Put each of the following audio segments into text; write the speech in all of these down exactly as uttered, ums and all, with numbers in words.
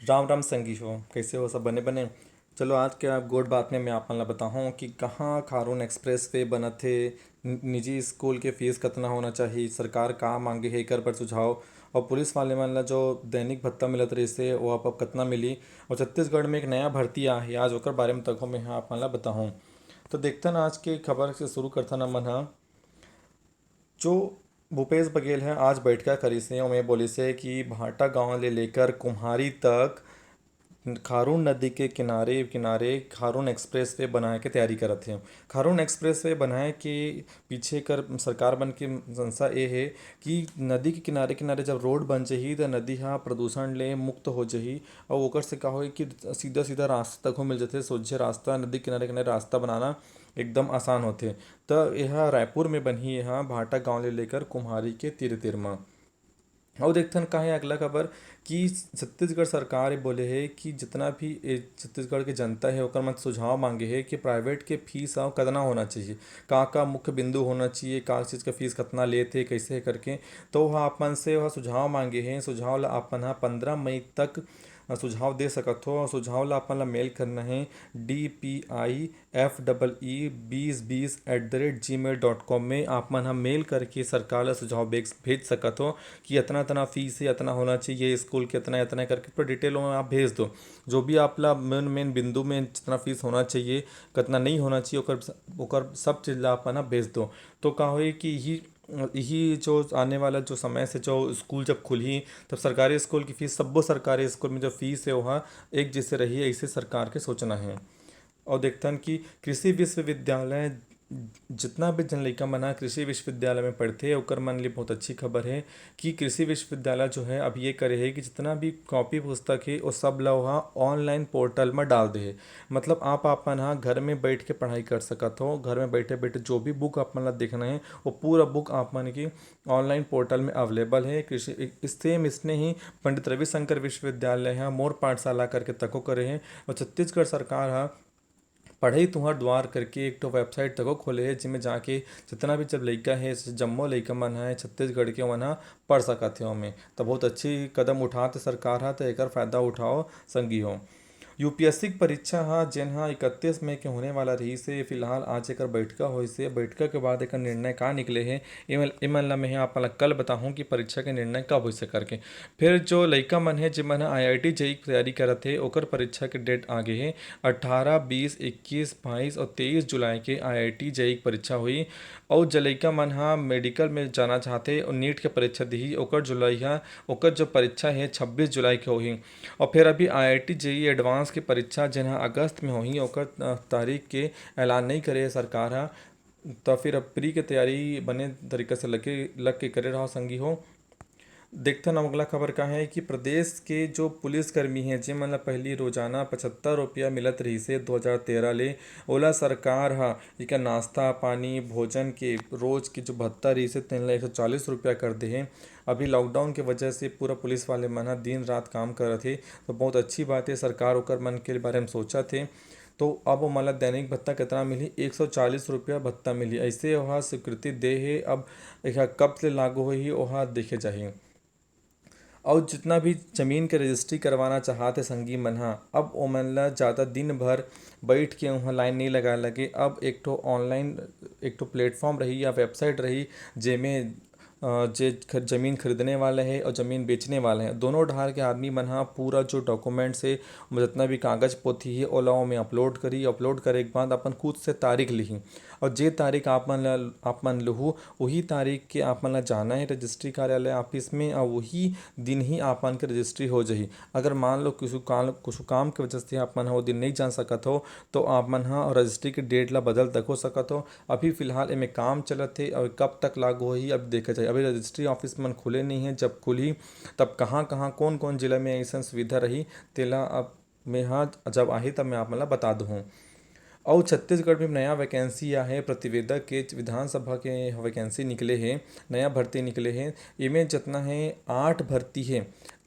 राम राम संगी हो, कैसे हो? सब बने बने? चलो, आज के आप गोठ बात में मैं आप मन ला बताहूँ कि कहाँ खारून एक्सप्रेस वे बनत हे, नि-, निजी स्कूल के फीस कतना होना चाहिए, सरकार का मांगे हे एकर पर सुझाव, और पुलिस वाले मन ला जो दैनिक भत्ता मिलत रहिस हे, वो अब, अब कतना मिली, और छत्तीसगढ़ में एक नया भर्ती आ हे आज, ओकर बारे में तको मैं ह आप मन ला बताहूँ। तो देखथन आज के खबर से शुरू करथन हमन ह। जो भूपेश बघेल ह आज बैठका करिस हे, ओमे बोलिस हे कि भाटा गांव ले लेकर कुम्हारी तक खारून नदी के किनारे, किनारे खारून एक्सप्रेस वे बनाए के तैयारी करत हे। खारून एक्सप्रेस वे बनाए के पीछे कर सरकार मन के मंशा ए हे कि नदी के किनारे, किनारे जब रोड बन जही, त नदी ह प्रदूषण ले मुक्त हो जही, अउ ओकर से का होही कि सीधा, सीधा रास्ता तको मिल जथे, सोझे रास्ता, नदी किनारे, किनारे रास्ता बनाना एकदम आसान होथे। त एहा रायपुर में बनही, एहा भाटा गांव ले लेकर कुम्हारी के तीर, तीर म। अउ देखथन का हे अगला खबर कि छत्तीसगढ़ सरकार ए बोले हे कि जितना भी ए छत्तीसगढ़ के जनता हे, ओकर मन सुझाव मांगे हे कि प्राइवेट के फीस ह कतना होना चाहिए, का, का मुख्य बिंदु होना चाहिए, का चीज का फीस कतना लेत हे, कैसे हे करके। तो ओह आप मन से ओह सुझाव मांगे हे। सुझाव ला आप मन ह पंद्रह मई तक, अ, सुझाव दे सकत हो। सुझाव ला आप मन ला मेल करना हे D P I F double E बीस बीस at the rate gmail dot com में आप मन ह मेल करके सरकार ला सुझाव बेग-, भेज सकत हो कि अतना, अतना फीस हे, अतना होना चाहिए, स्कूल के अतना, अतना करके पूरा डिटेल में आप भेज दो। जो भी आप ला मेन, मेन बिंदु में जितना फीस होना चाहिए, कतना नहीं होना चाहिए, ओकर, ओकर सब चीज ला आप मन ह भेज दो। तो का होही कि इही, इही जो आने वाला जो समय से जो स्कूल जब खुलही, तब सरकारी स्कूल की फीस, सब्बो सरकारी स्कूल में जो फीस हे, ओहा एक जैसे रही, ऐसे सरकार के सोचना हे। और देखथन कि कृषि विश्वविद्यालय, जितना भी जन लइका मन ह कृषि विश्वविद्यालय में पढ़थे, ओकर मन लिए बहुत अच्छी खबर हे कि कृषि विश्वविद्यालय जो है, अब ये करे हे कि जितना भी कॉपी पुस्तक हे, वो सब ला ओहा ऑनलाइन पोर्टल में डाल दे हे। मतलब, आप, आप मन ह घर में बैठ के पढ़ाई कर सकत हो। घर में बैठे, बैठे जो भी बुक आप मन ला देखना हे, वो पूरा बुक आप मन के ऑनलाइन पोर्टल में अवेलेबल हे। कृषि, सेम इसने ही पंडित रविशंकर विश्वविद्यालय ह मोर पाठशाला करके तको करे हे, और छत्तीसगढ़ सरकार ह पढ़ई तुंहर दुआर करके एक ठो वेबसाइट तको खोले हे, जेमे जाके जितना भी जब लइका हे, जम्मो लइका मन ह छत्तीसगढ़ के, ओमन ह पढ़ सकत हे ओमे। त बहुत अच्छी कदम उठात हे सरकार ह, त एकर फायदा उठाओ संगी हो। यूपीएससी के परीक्षा ह, जेन ह इकतीस मई के होने वाला रहिस हे, फिलहाल आज एकर बैठका होइस हे। बैठका के बाद एकर निर्णय का निकले हे, एमन, एमन ला मैं आप ला कल बताहूँ कि परीक्षा के निर्णय कब होइस हे करके। फिर जो लइका मन हे, जेमन ह आईआईटी जेई की तैयारी करत हे, ओकर परीक्षा के डेट आ गे हे। अट्ठारह, बीस, इक्कीस, बाईस और तेईस जुलाई के आईआईटी जेई की परीक्षा होही। अउ जे लइका मन ह मेडिकल में जाना चाहथे और नीट के परीक्षा दिही, ओकर जुलाई ह, ओकर जो परीक्षा हे, छब्बीस जुलाई के होही। और फिर अभी आईआईटी जेई एडवांस के परीक्षा, जेन ह अगस्त में होही, ओकर, अ, तारीख के ऐलान नइ करे हे सरकार ह। त फिर अब प्री के तैयारी बने तरीका से लगे, लग के करे रहो संगी हो। देखथन अब अगला खबर का हे कि प्रदेश के जो पुलिसकर्मी हे, जेमन ल पहिली रोजाना पचहत्तर रुपया मिलत रहिस हे दो हज़ार तेरह ले, ओला सरकार ह एकर नाश्ता पानी, भोजन के रोज के जो भत्ता रहिस हे, तेन ल एक सौ चालीस रुपया कर दे हे। अभी लॉकडाउन के वजह से पूरा पुलिस वाले मन ह दिन रात काम करत हे, तो बहुत अच्छी बात हे, सरकार ओकर मन के बारे में सोचत हे। तो अब ओमन ल दैनिक भत्ता कितना मिलही? एक सौ चालीस रुपया भत्ता मिलही। ऐसे ओह स्वीकृति दे हे। अब एह कब ले लागू होही, ओह देखे जाही। अउ जितना भी जमीन के रजिस्ट्री करवाना चाहत हे संगी मन ह, अब ओमन ल ज़्यादा दिन भर बैठ के उहाँ लाइन नइ लगाए लगे। अब एक ठो ऑनलाइन एक ठो प्लेटफॉर्म रही या वेबसाइट रही, जेमे, अ, जे ख-, जमीन खरीदने वाला हे और जमीन बेचने वाला हे, दोनों डहार के आदमी मन ह पूरा जो डॉक्यूमेंट्स हे, जितना भी कागज पोथी हे, ओला ओमे अपलोड करी। अपलोड करे के बाद अपन खुद से तारीख लिही और जे तारीख आप मन ल, आप मन लुहू, वही तारीख के आप मन ल जाना हे रजिस्ट्री कार्यालय ऑफिस में और वही दिन ही आप मन के रजिस्ट्री हो जाही। अगर मान लो कुछ काम, कुछ काम के वजह से आप मन ह वो दिन नहीं जा सकत हो, तो आप मन ह रजिस्ट्री के डेट ला बदल तको सकत हो। अभी फिलहाल एमे काम चलत हे और कब तक लागू होही, अब देखा जाए। अभी रजिस्ट्री ऑफिस मन खुले नहीं है, जब खुलही तब कहाँ कहाँ कौन कौन जिला में ऐसन सुविधा रही, तेला अब मैं ह जब आही तब मैं आप मन ला बता दूँ। अउ छत्तीसगढ़ में नया वैकेंसी आहे, प्रतिवेदक के विधानसभा के वैकेंसी निकले हे, नया भर्ती निकले हे। एमे जतना हे आठ भर्ती हे,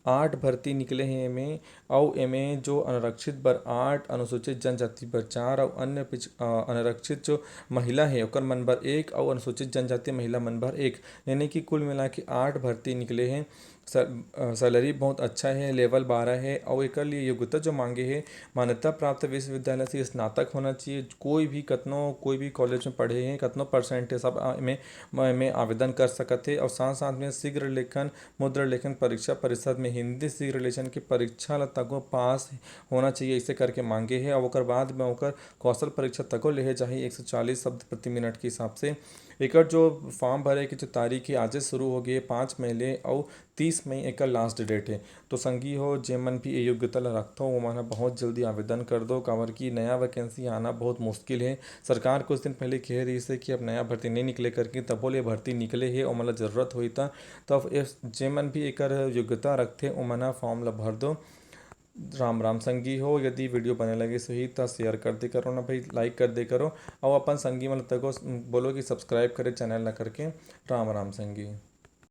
आठ भर्ती निकले हे एमे। अउ एमे जो अनारक्षित बर आठ, अनुसूचित जनजाति बर चार अउ अन्य पिछ-, अ, अनारक्षित जो महिला हे ओकर मन बर एक अउ अनुसूचित जनजाति महिला मन बर एक, यानी कि कुल मिला के आठ भर्ती निकले हे। सैलरी बहुत अच्छा है, लेवल बारह है। और एक लिए योग्यता जो मांगे है, मान्यता प्राप्त विश्वविद्यालय से स्नातक होना चाहिए। कोई भी कतनो कोई भी कॉलेज में पढ़े हैं, कतनो परसेंट है, सब में में आवेदन कर सकत है। और साथ साथ में शीघ्र लेखन मुद्रा लेखन परीक्षा परिषद में हिंदी शीघ्र लेखन की परीक्षा ला तको पास होना चाहिए, इसे करके मांगे है। और ओकर बाद में ओकर कौशल परीक्षा तको लेहे जाही एक सौ चालीस शब्द प्रति मिनट के हिसाब से। एकर जो फॉर्म भरे की जो तारीख है, आज से शुरू हो गई है, पाँच मई ले और तीस मई एकर लास्ट डेट है। तो संगी हो, जे मन भी ये योग्यता ला रखथो, वो मन ह बहुत जल्दी आवेदन कर दो, काबर कि नया वैकेंसी आना बहुत मुश्किल है। सरकार कुछ दिन पहले कह रही है कि अब नया भर्ती नहीं निकले करके, तबो ले भर्ती निकले है, ओमन ला जरूरत होई त। तो अब जे मन भी एकर योग्यता रखथे, ओमन ह फॉर्म ला भर दो। राम राम संगी हो, यदि वीडियो बने लगे सही त शेयर कर दे करो ना भाई, लाइक कर दे करो, और अपन संगी मन तक बोलो कि सब्सक्राइब करे चैनल ला करके। राम राम संगी।